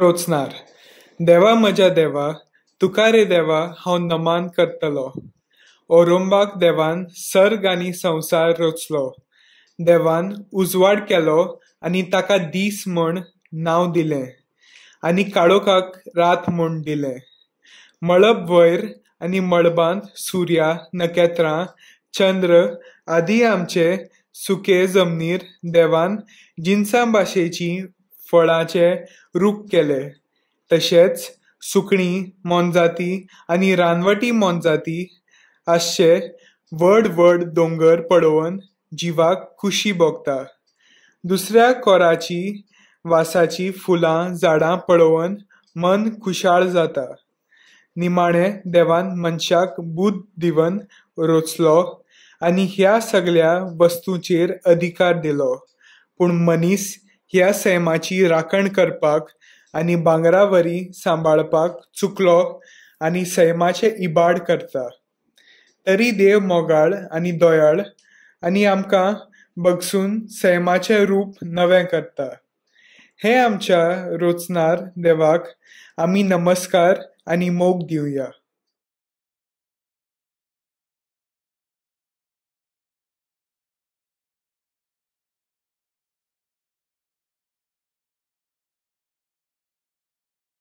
रोचणार देवा म्हज्या देवा, तुका रे देवा हांव नमान करतलो. ओरोंबाक देवान सर्ग आनी संवसार रचलो. देवान उजवाड केलो आनी ताका दीस म्हूण नांव दिलें आनी काळोखाक रात म्हूण दिलें. मळब वयर आनी मळबांत सुर्या, नखेत्रां, चंद्र आदी आमचे सुके जमनीर देवान जिनसां भाशेचीं फळांचे रूख केले. तशेंच सुकणीं, मोनजाती आनी रानवटी मोनजाती आसचे व्हड व्हड दोंगर पळोवन जिवाक खुशी भोगता. दुसऱ्या कोराची वासाची फुलां झाडां पळोवन मन खुशाल जाता. निमाणें देवान मनशाक बुद्द दिवन रचलो आनी ह्या सगल्या वस्तूंचेर अधिकार दिलो. पूण मनीस ह्या सैमाची राखण करपाक आनी भांगरा वरी सांबाळपाक चुकलो आनी सैमाचें इबाड करता. तरी देव मोगाळ आनी दयाळ आनी आमकां भगसून सैमाचें रूप नवें करता. हें आमच्या रोचणार देवाक आमी नमस्कार आनी मोग दिवया.